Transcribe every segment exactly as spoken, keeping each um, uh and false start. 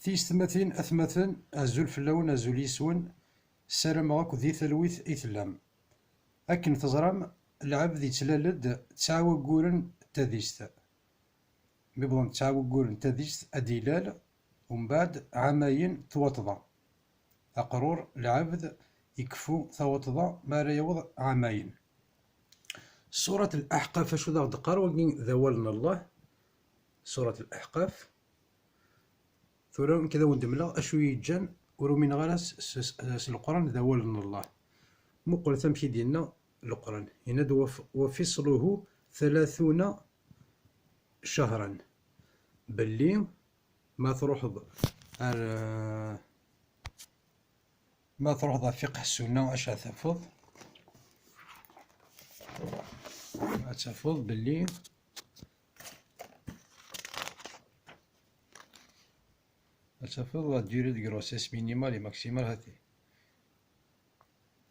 Tiyessetmatin, atmaten, azul fell-awen, azul yes-wen. Ssarameɣ akk di talwit i tellam. Akken teẓram, lɛebd yettlal-d tesɛa wagguren n tadist. Mi wwḍen tesɛa wagguren n tadist ad d-ilal, umbeɛd ɛamayen n twaṭḍa. Aqrur, lɛebd, ikeffu tawaṭḍa mi ara yaweḍ ɛamayen. Surat Al-Aḥqaf, acu d aɣ-d-qqar wagi d awal n Allah? Surat Al-Aḥqaf. Tura nekk ad awen-d-mleɣ acu i yi-ǧǧan ur umineɣ ara s, s, s, s Leqran d awal n Allah. Muqlet amek i d-yenna Leqran. Yenna-d: "Wa f-, wa fisluhu thalathuna shahran." Belli ma truḥeḍ ar, ma truḥeḍ ɣer fiqh sunna, acu ad tafeḍ? Ad tafeḍ belli Ad tafeḍ la durée de grossesse minimale et maximale, hati.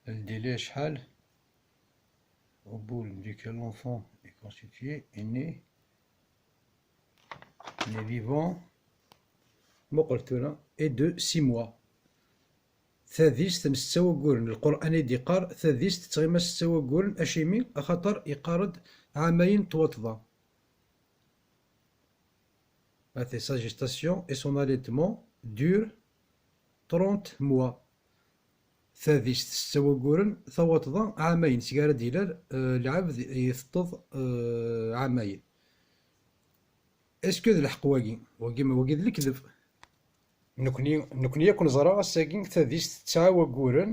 Le délai acḥal? Au bout duquel l'enfant est constitué, est né, il est vivant. Muqel tura, est de six mois. Tadist n setta wagguren. Lqur'an i d-iqqar tadist tettɣima setta wagguren, acimi? Axaṭer iqqar-d ɛamayen n twaṭḍa. Hati, sa gestation et son allaitement dure trente mois. Tadist setta wagguren, tawaṭḍa ɛamayen, seg ara d-ilal, eh, lɛebd iteṭṭeḍ, eh, ɛamayen. Est-ce que d lḥeqq wagi? Wagi, wagi d lekdeb. Nekni, nekni akk neẓra ass-agi tadist tesɛa wagguren,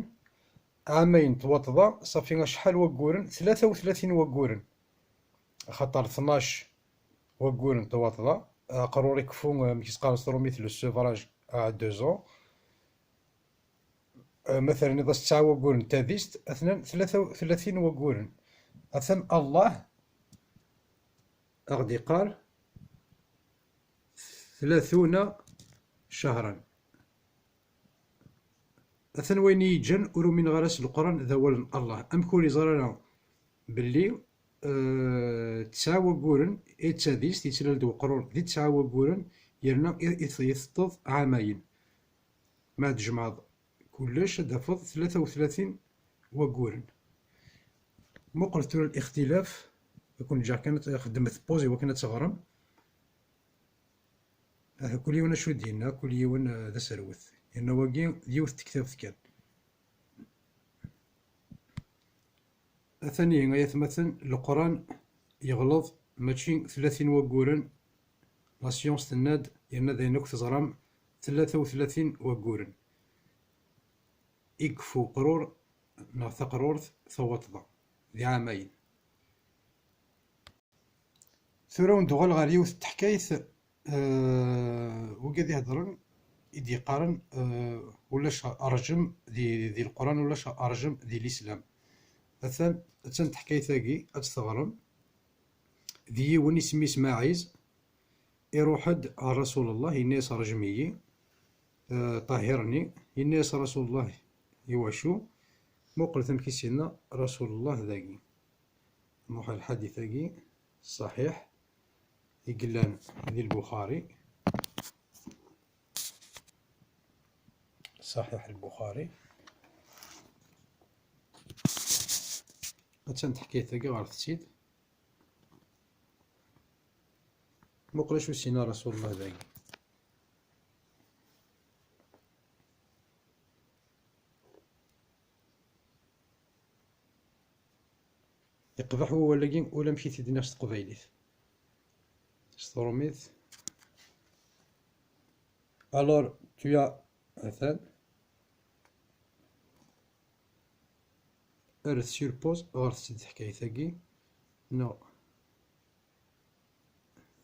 ɛamayen n twaṭḍa, ṣafi acḥal wagguren? Tlata u tlatin wagguren. Axaṭer tnac wagguren n twaṭḍa, aqrur ikeffu, eh, amek i s-qqaren s trumit, le sevrage à deux ans. Eh, ma terniḍ-as tesɛa wagguren n tadist, atnan tlata u tlatin wagguren. Atan Allah a ɣ-d-iqqar, tlata u tlatin cahran. Atan wayen i yi-ǧǧan ur umineɣ ara s Leqran d awal n Allah. Amek ur iẓri ara belli, eh, tesɛa wagguren i d tadist, yettlal-d weqrur di tesɛa wagguren, yerna i, i, iteṭṭeḍ ɛamayen? Ma tjemɛeḍ kullec, ad d-tafeḍ tlata u tlatin wagguren. Muqel tura lixtilaf, ad ken-ǧǧeɣ kan ad txedmet pause i wakken ad teɣrem. Aha, kul yiwen acu d-yenna, kul yiwen, eh, d aserwet. Yerna wagi d yiwet n tektabt kan. Atan ihi, ay atmaten, Leqran yeɣleḍ, mačči tlatin wagguren. La science tenna-d, yerna d ayen akk teẓram, tlata u tlatin wagguren i yekfu uqrur neɣ taqrurt tawaṭḍa di ɛamayen. Tura ad uɣaleɣ ɣer yiwet n teḥkayt, eh, wigad iheddren i d-yeqqaren, eh, ulac rrjem di, di Leqran, ulac rrjem di Lislam. Atan, attan teḥkayt-agi, ad tt-teɣrem. D yiwen isem-is Maɛiz, iruḥ-d ɣer Rasul Allah, yenna-yas: "Rjem-iyi, eh, ṭahhirni." Yenna-yas Rasul Allah: "Iwacu?" Muqlet amek i s-yenna Rasul Allah dagi. Nruḥ ɣer lḥadit-agi ṣṣaḥiḥ i yellan di Lbuxari. Ṣaḥiḥ Lbuxari. Attan teḥkayt-agi, ɣret-tt-id. Muqel acu s-yenna Rasul Allah dagi. Yeqbeḥ wawal-agi ulamek i t-id-nniɣ s teqbaylit. S trumit. Alors, tu as, atan. Erret sur pause, ɣret-tt-id teḥkayt-agi. Neɣ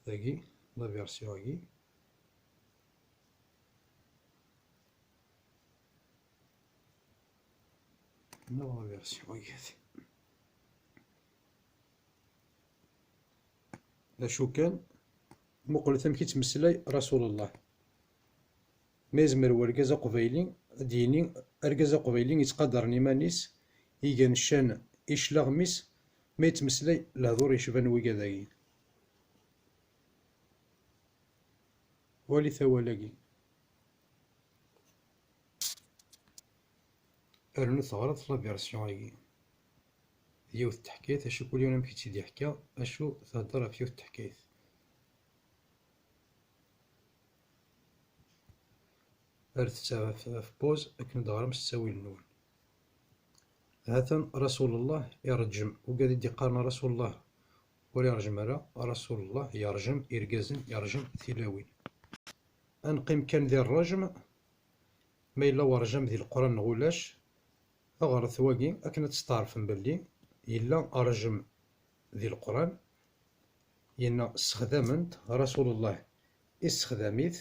dagi, la version-agi. Neɣ la version-agi. D acu kan, muqlet amek i yettmeslay Rasul Allah. Ma yezmer wergaz aqbayli ad d-yini, argaz aqbayli yettqadaren iman-is, igan ccan i cclaɣem-is, ma yettmeslay lehdur yecban wigad-agi. Walit awal-agi. Rnu teɣreḍ la version-agi. D yiwet n teḥkayt, acu kul yiwen amek i tt-id-yeḥka, acu thedder ɣef yiwet n teḥkayt. Rret-tt ɣef, ɣef pause akken ad d-ɣrem s ttawil-nwen. Hatan Rasulullah iṛejjem, wigad i d-iqqaren Rasulullah ur iṛejjem ara, Rasulullah yeṛjem irgazen, yeṛjem tilawin. Ad neqqim kan di ṛṛejm, ma yella werǧam di Leqran neɣ ulac, ɣret wagi akken ad testeɛṛfem belli yella ṛejm di Leqran, yenna ssexdamen-t, Rasulullah issexdam-it,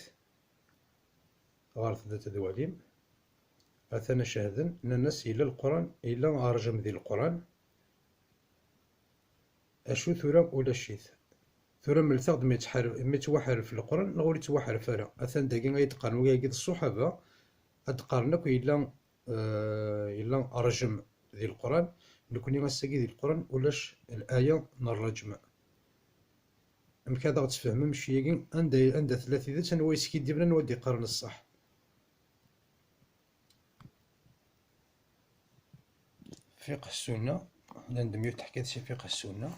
ɣret-d ad twalim, atan acehden, nnan-as yella Leqran, yella ṛejm di Leqran, acu tura ulac-it. Tura mlet-aɣ-d ma yettḥaref, ma yettwaḥerref Leqran neɣ ur yettwaḥerref ara. Atan dagi ay d-qqaren wigi d ṣṣuḥaba, ad d-qqaren akk yella, eh, yella ṛejm di Leqran. Nekni ass-agi di Leqran ulac laya n ṛṛejm. Amek ad aɣ-d-tfehmem cci-agi, anda, anda tella tidet, anwa yeskiddiben, anwa d-iqqaren ṣṣeḥ? Fiqh Ssunna, la ndem yiwet teḥkayt si Fiqh Ssunna.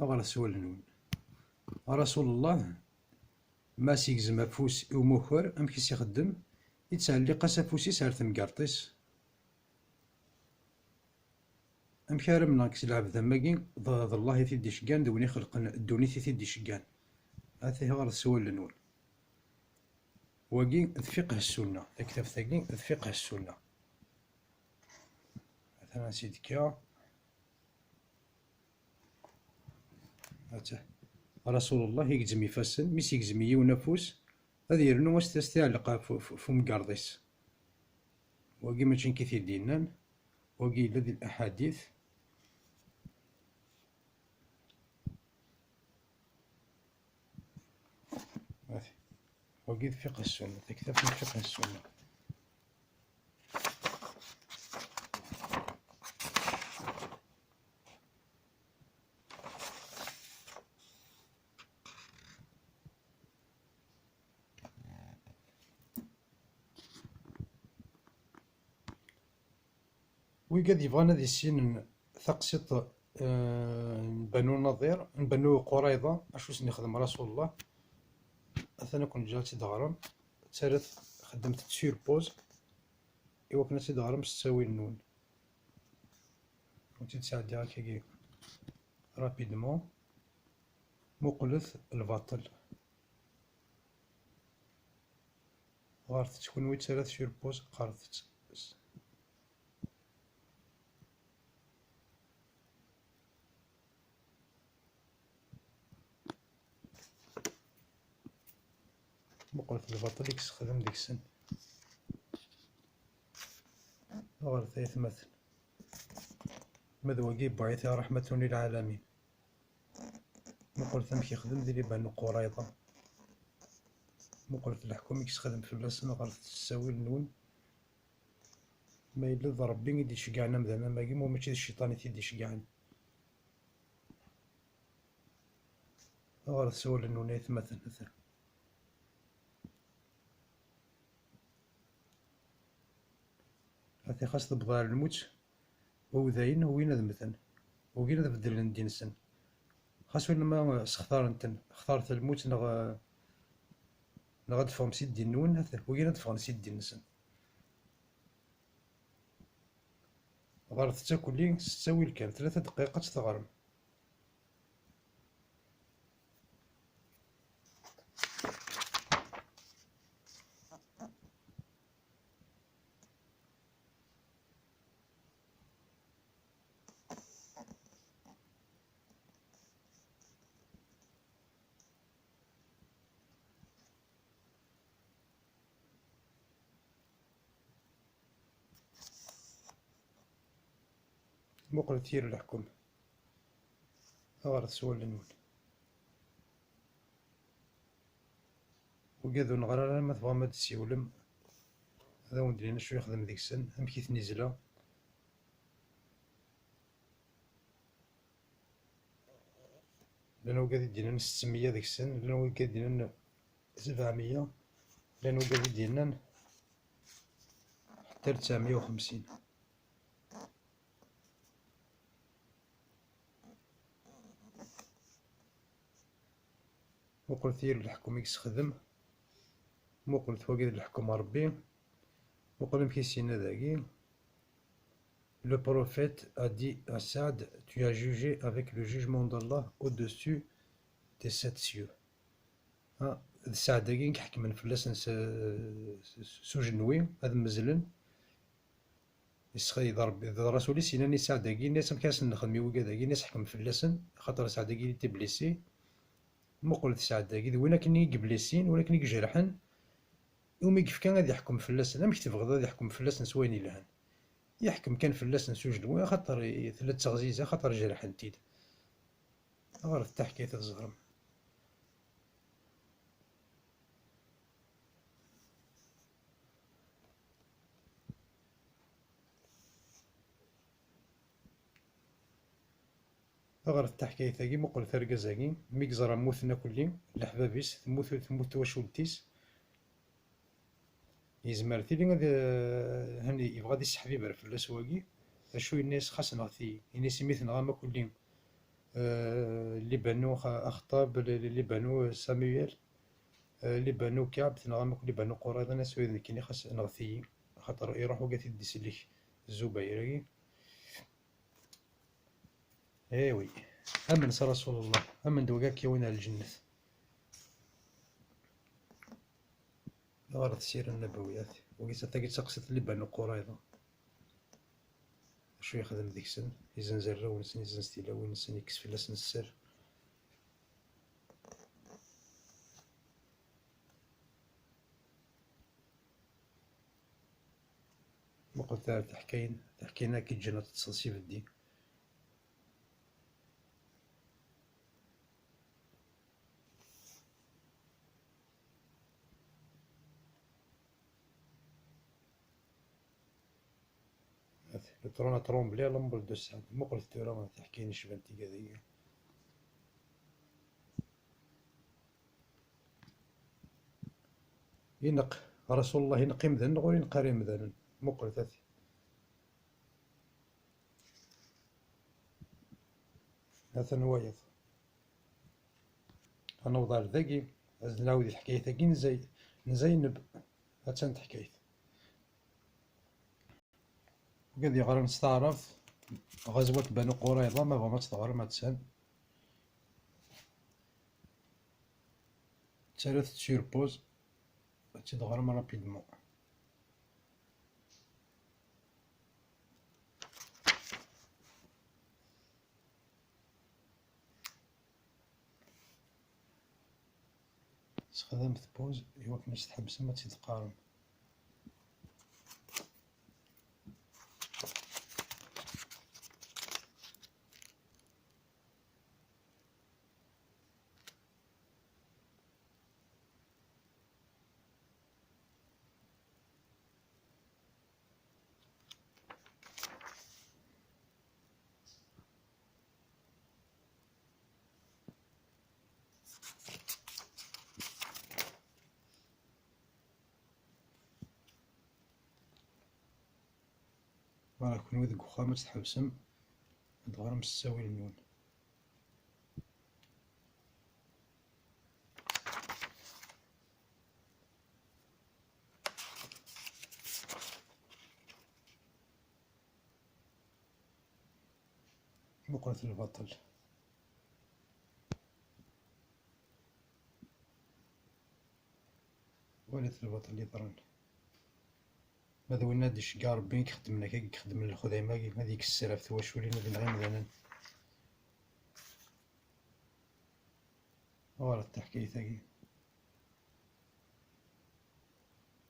Ɣret s wallen-nwen. Rasulullah, ma s-yegzem afus i umakar, amek i s-ixeddem? Yettɛelliq-as afus-is ar temgerṭ-is. Amek ara mneɣ deg-s lɛebd am wagi? D, d Allah i t-id-iceggan, d win ixelqen ddunit i t-id-iceggan. Ata ɣret s wallen-nwen. Wagi d fiqh ssunna, taktabt-agi d fiqh ssunna. Atan ad s-id-kkiɣ. Ata. Rasulullah igzem ifassen, mi s-igzem yiwen afus, ad yernu as-, as-t-iɛelleq ɣef, ɣef, ɣef umgerḍ-is. Wagi mačči nekk i t-id-yennan, wagi yella di laḥadit. Wagi d fiqh ssunna, taktabt n fiqh ssunna. Wigad yebɣan ad issinen taqsiṭ, eh, n Banu Naḍir, n Banu Qurayḍa, acu sen-ixdem Rasulullah, atan ad ken-ǧǧeɣ ad tt-id-teɣrem, ttarat, xeddemt-tt sur pause, i wakken ad tt-id-teɣrem s ttawil-nwen. Ur tt-id-sɛeddiɣ akkagi rapidement. Muqlet lbaṭel. Ɣret-tt kunwi, ttarat sur pause, qqaret-tt. Muqlet lbaṭel i yessexdem deg-sen. Ɣret ay atmaten. Ma d wagi yewwi-t ṛeḥmatun lil ɛalamin. Muqlet amek yexdem di Banu Qurayḍa. Muqlet leḥkem i yessexdem fell-asen, ɣret-tt s ttawil-nwen. Ma yella d Ṛebbi i d-iceggɛen amdan am wagi, ma mačči d cciṭan i t-id-iceggɛen. Ɣret s wallen-nwen ay atmaten, ata. Ata xas tewweḍ ɣer lmut, udayen ugin ad mmten, ugin ad beddlen ddin-nsen. Xas ulamma sextaren-ten, xtaret lmut neɣ, neɣ ad d-teffɣem si ddin-nwen, ata ugin ad d-ffɣen si ddin-nsen. Ɣret-tt akk-nni s ttawil kan, tlata ddqiqa ad tt-teɣrem. Muqlet yir leḥkem. Ɣret s wallen-nwen. Wigad ur neɣri ara, ma tebɣam ad d-tessiwlem, ad awen-d-inin acu yexdem deg-sen, amek i ten-izla. Llan wigad i d-yennan settmeyya deg-sen, llan wigad i d-yennan sebɛemeyya. Llan wigad i d-yennan ḥetta ar tesɛemya u xemsin. Muqlet yir leḥkem i yessexdem. Muqlet wagi d leḥkem n Ṛebbi. Muqel amek i s-yenna dagi. Le prophète a dit à Saad, tu as jugé avec le jugement d'Allah au-dessus des sept cieux. Ha, d Saad-agi i iḥekmen fell-asen s, s, s ujenwi, ad mmezlen. Yesɣi-, d Ṛebbi, d Rasul-is yennan i Saad-agi, yenna-as amek ara sen-nexdem i wigad-agi, yenna-as ḥkem fell-asen, axaṭer Saad-agi il était blessé. Muqel d Saad-agi, d win akken i yeblessin, win akken i ijerḥen, iwumi yefka ad iḥkem fell-asen. Amek tebɣiḍ ad iḥkem fell-asen s wayen yelhan? Yeḥkem kan fell-asen s ujenwi, axaṭer i-, tella d taɣziza, axaṭer jerḥen-t-id. Ɣret taḥkayt ad teẓrem. Ɣret taḥkayt-agi, muqlet argaz-agi, mi yeẓra mmuten akk-lli leḥbab-is, temmut, temmut twacult-is. Yezmer tili ad, eh, hani, yebɣa ad iseḥbiber fell-as wagi. Acu yenna-yas? Xas nɣet-iyi. Yenna-yas imi tenɣam akk-lli, eh, Libanu Xa-, Axṭab, li, li, Libanu Samuel, eh, Libanu Kaɛb, tenɣam akk Libanu Qurayḍa, yenna-yas ula d nekkini xas nɣet-iyi. Axaṭer iruḥ wagi ad t-id-isellek Zubayr-agi. Eh oui. Amen s Rasulullah. Amen d wagi ad k-yawin ar lǧennet. Ɣer tsira nnabawiyat. Wagi s-, tagi d taqsiṭ n Libanu Qurayḍa. Acu yexdem deg-sen? Izenz arraw-nsen, izenz tilawin-nsen, yekkes fell-asen sser. Muqlet ar tiḥkayin, tiḥkayin-agi ǧǧan ad teṭṭseḍ s ibeddi. Le trône a tremblé à l'ombre de Saad. Muqlet tura tiḥkayin icban tigad-agi. Ineqq Rasulullah, ineqq imdanen, ur ineqq ara imdanen. Muqlet ati. Atan wayeḍ. Ad naweḍ ar dagi, ad nɛawed i teḥkayt-agi n Zay-, n Zayneb. Attan teḥkayt. Wigi ad yeɣran s taɛrabt, ɣazwat Banu Qurayḍa, ma bɣam ad tt-teɣrem, attan. Ttarat-tt sur pause, ad tt-id-ɣrem rapidement. Sexdamet pause i wakken ad tḥebsem ad tt-id-teqqarem. Voilà, kunwi deg uxxam ad tḥebsem, ad d-ɣrem s ttawil-nwen. Muqlet lbaṭel. Walit lbaṭel yeḍran. Ma d winna ad d-iceggeɛ Ṛebbi i ixeddmen akka, i ixeddmen lexdayem-agi, ad yekkes sser ɣef twaculin, ad ineɣ imdanen. Ɣret taḥkayt-agi.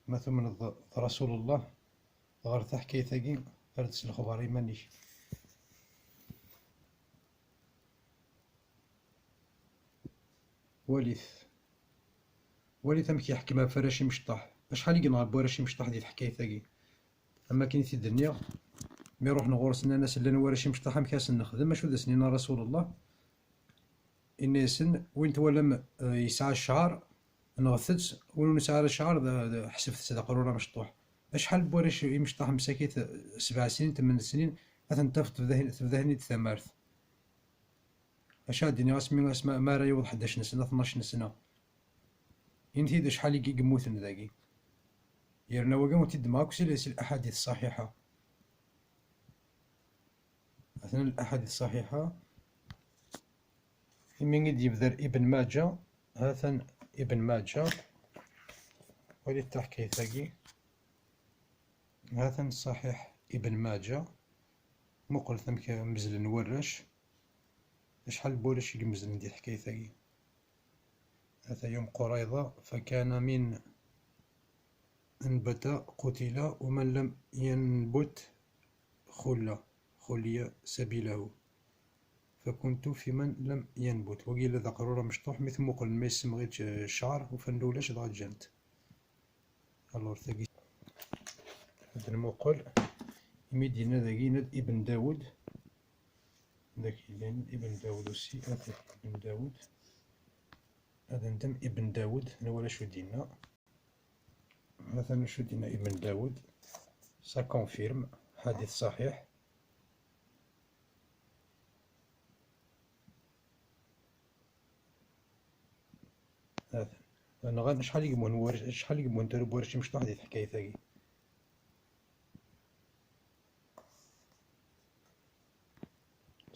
Ma tumneḍ d Rasulullah, ɣer taḥkayt-agi, err-d s lexbar iman-ik. Walit. Walit amek yeḥkem ɣef warrac imecṭaḥ. Acḥal i yenɣa n warrac imecṭaḥ di teḥkayt-agi? Am akken i t-id-nniɣ, mi ruḥen ɣur-s, nnan-as llan warrac imecṭaḥ, amek ara sen-nexdem? Acu d asen-yenna Rasulullah? Inna-yasen, win twalam, eh, yesɛa cceɛr, Nɣet-tt, win ur nesɛi ara cceɛr, d, d, ḥesbet-tt d aqrur amecṭuḥ. Acḥal n warrac imecṭaḥ msakit, sebɛ snin, tmen snin, ad ten-tafeḍ tebda-, tebda-ten-id tamart. Acu ad d-iniɣ asmi, asmi, ma ara yiweḍ ḥdac n sna, tnac n sna? Init-iyi-d acḥal i yemmuten dagi. Yerna wagi ur t-id-ddmeɣ akk si, si laḥadit ṣṣaḥiḥa. Atan laḥadit ṣṣaḥiḥa. Imi i d-yebder Ibn Maǧa, ha-t-an Ibn Maǧa. Walit taḥkayt-agi. Ha-t-an ṣṣaḥiḥ Ibn Maǧa. Muqlet amek mezlen warrac. Acḥal n warrac i yemmezlen di teḥkayt-agi? Ata يوم قريظة، فكان من أنبت قتل، ومن لم ينبت خل، خلي سبيله، فكنت في من لم ينبت. Wagi yella d aqrur amecṭuḥ, mi t-muqlen ma yessemɣi-tt cceɛr, ufan-d ulac dɣa ǧǧan-t. Alors, tagi, ad nmuqel, imi d-yenna dagi, yenna-d Ibn Dawud. Dagi yellan Ibn Dawud aussi, ata Ibn Dawud. Ad ndem Ibn Dawud, nwala acu d-yenna. Atan acu d-yenna Ibn Dawud. Ça confirme, hadith ṣaḥiḥ. Atan. Nɣan acḥal i yemmuten warrac, acḥal i yemmuten taru n warrac imecṭuḥ di teḥkayt-agi.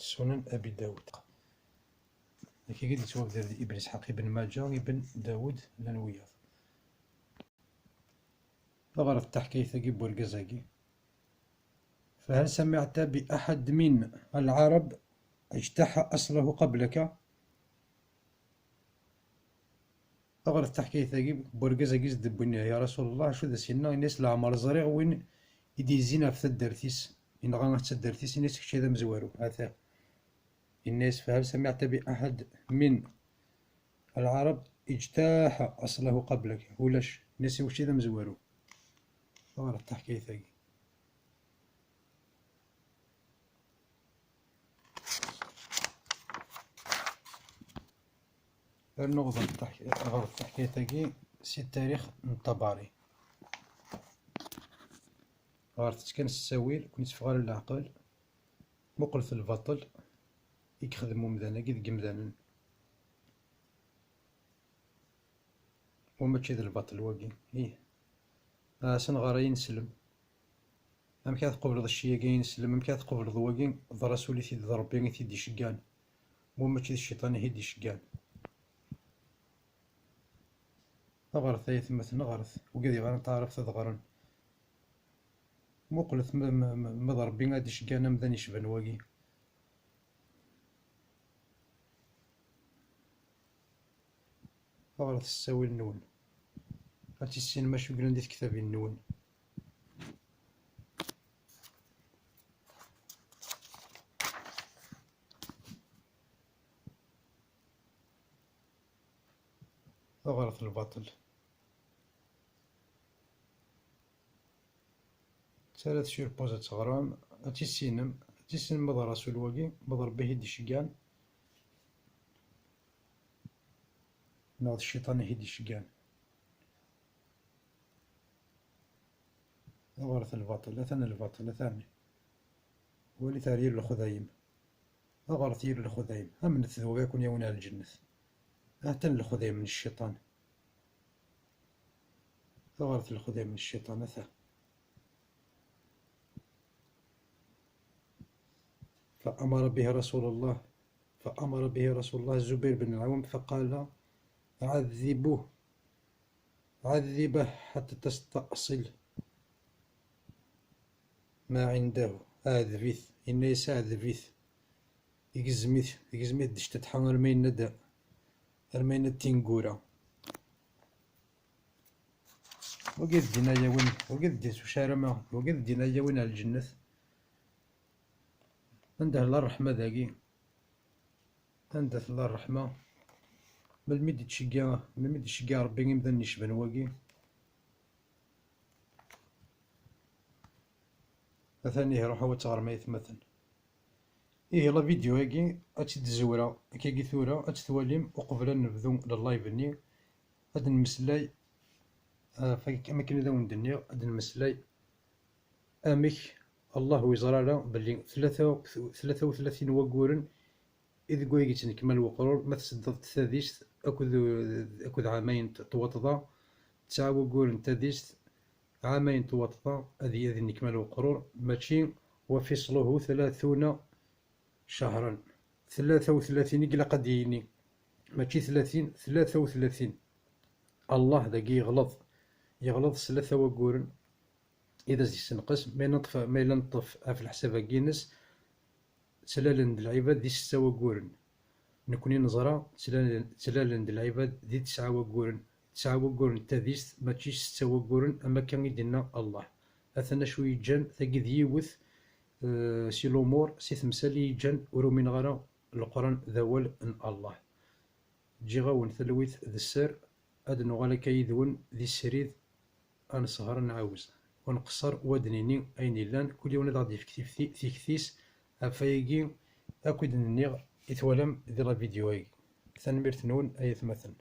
Sunan Abi Dawud. Akka i d-yettwabder di Ibn Isḥaq, Ibn Maǧa, Ibn Dawud, llan wiyaḍ. Ɣret taḥkayt-agi n wergaz-agi. فهل سمعت بأحد من العرب اجتاح أصله قبلك؟ Ɣret taḥkayt-agi n wergaz-agi s-d-wwin, ya Rasul Allah, acu d as-yenna? Yenna-yas, leɛmer ẓriɣ win i d-yezzin ɣef taddart-is, yenɣa ɣef taddart-is, yenna-yas, kečč d amezwaru. Ata. Yenna-yas, فهل سمعت بأحد من العرب اجتاح أصله قبلك؟ Ulac. Yenna-yas, kečč d amezwaru. Ɣret taḥkayt-agi. Rnu ɣer taḥ-, ɣer taḥkayt-agi si tarix n Ṭabari. Ɣret-tt kan s ttawil, ur ken-itteffeɣ ara leɛqel. Muqlet lbaṭel i yexdem umdan-agi deg yimdanen. Wa mačči d lbaṭel wagi, ih. Asen ɣer ay ineslem. Amek ara tqebleḍ cci-agi ay ineslem? Amek ara tqebleḍ wagi d Rasul i t-id, d Ṛebbi i t-id-iceggan? Wa mačči d cciṭan i t-id-iceggan. Ɣret ay atmaten, ɣret. Wigad yebɣan taɛrabt ad ɣren. Muqlet ma, ma, ma, ma d Ṛebbi ad d-iceggan amdan yecban wagi. Ɣret s ttawil-nwen. Ad tissinem acu yellan di tektabin-nwen. Ɣret lbaṭel. Ttalat sur pause ad teɣrem, ad tissinem, ad tissinem ma d Rasul wagi, ma d Ṛebbi i t-id-iceggan, neɣ d cciṭan i t-id-iceggan. Ɣret lbaṭel, atan lbaṭel, atan. Walit ar yir lexdayem. Ɣret yir lexdayem. Amnet d wagi ad ken-yawin ar lǧennet. Atan lexdayem n cciṭan. Ɣret lexdayem n cciṭan, ata. فأمر به رسول الله، فأمر به رسول الله الزبير بن العوام فقال: عذبوه، عذبه حتى تستأصل ما عنده. Ɛedbit, yenna-yas ɛedbit. Igzem-it, igzem-it d ccetḥa arma yenna-d, arma yenna-d tineggura. Wagi d ddin ay yawin, wagi d ddin s ucarama, wagi d ddin ay yawin ar lǧennet. Anda tella ṛṛeḥma dagi? Anda tella ṛṛeḥma? Melmi d-ittcegga, melmi d-ittcegga Ṛebbi imdanen yecban wagi? Atan ihi, ruḥ awi-tt ɣer-m ay atmaten. Ihi la vidéo-agi ad tt-id-zewreɣ akkagi tura, ad tt-twalim uqbel ad nebdu le live-nni. Ad nmeslay, am akken i d awen-d-nniɣ, ad nmeslay amek Allah ur yeẓri ara belli tlata u tlatin wagguren i deg wayeg yettnekmal weqrur, ma tseddeḍ-d tadist akked ɛamayen n twaṭḍa, tesɛa wagguren n tadist, ɛamayen n twaṭṭa ad yennekmal weqrur, mačči wa fisluhu tlatuna cahran. Tlata u tlatin i ilaq ad d-yini, mačči tlatin, tlata u tlatin. Allah dagi yeɣleḍ, yeɣleḍ s tlata wagguren i d as-d-yessenqes. Ma yella neṭṭef ɣef leḥsab-agi-ines, ttlalen-d lɛibad di setta wagguren. Nekni neẓra ttlalen-d lɛibad di tesɛa wagguren, tesɛa wagguren n tadist, mačči setta wagguren am akka i d-inna Allah. Atan acu yeǧǧan, tagi d yiwet si lumuṛ, si temsal i yeǧǧan ur umineɣ ara Leqran d awal n Allah. Ǧǧiɣ-awen talwit d sser, ad nuɣal akka yid-wen di srid, ad nesher ad nɛawez, ur nqeṣṣer, u ad d-nini ayen yellan, kul yiwen ad aɣ-d-yefk tikti-s ɣef wayagi akk i d-nniɣ i twalam di la vidéo-agi. Tanemmirt-nwen ay atmaten.